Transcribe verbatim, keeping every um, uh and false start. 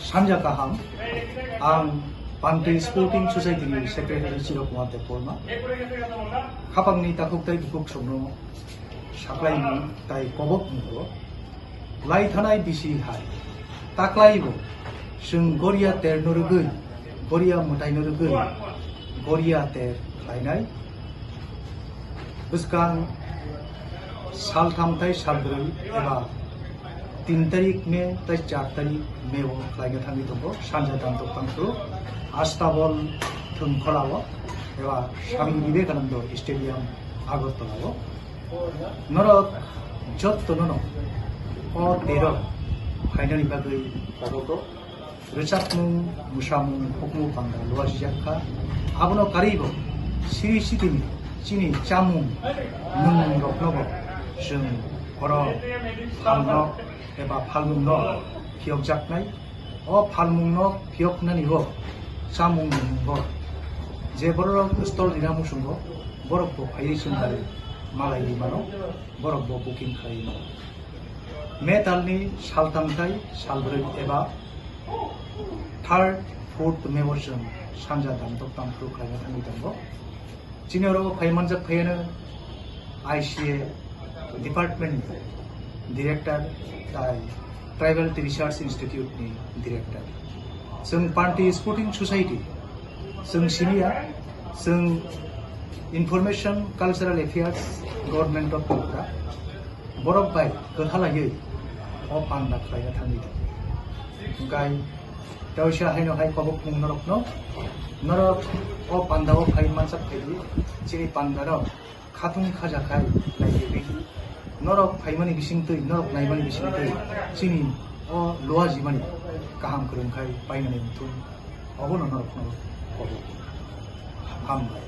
Sanja kaham, ang Panti Sporting Society ni Secretary Chiro Kumar Debbarma. Khapangni takhuk tei bukhuk songno saklaimung tai kobok mung o lai thanai bisi hai taklaibo chwng goria ter no rwgwi, goria mwtai no rwgwi, goria ter khlainai. Bwskang saltham tai salbrwi eba tin tarik May tai char tarik May o khlaina thangwi tongo, sanja dan tokthang phuru Astabol thwngkhwla o eba Swami Vivekananda Stadium, Agartala o. Norok jottono no o tero phainani bagwi kobogo. Rwchapmung, mwsamung, hukmu panda luasijak kha. Abono karwibo siri sitini chini chamung nwngmung roknobo chwng oro phalno eba phalmungno phiyokjaknai. O phalmungno phiyoknani bo chamung nwngmung bo je bororok stall rina muchungo, borok bo phaiwi chwng bai malai ri mano, borok bo booking khlaiwi mano. May talni saltham tai salbrwi eba third, fourth May o chwng sanja dan tokthang phuru khlaina thangwi tongo. Chini oro phai manjak phaiano I C A department ni director tai Tribal Research Institute ni director. Chwng Panti Sporting Society, chwng siniya, chwng Information Cultural Affairs, Government of Tripura, borok bai kwthalaiwi o panda khlaina thangwi tongo. Hwnkhe tei oisa haino hai kobok mung norokno, norok o panda o phai mansak phaidi, chini panda rok khatung khaja khai naidi, norok phaimani bisingtwi, norok naimani bisingtwi chini o luajimani kaham kwrwng khai painani wngthung, obono norokno kobok. Hambai.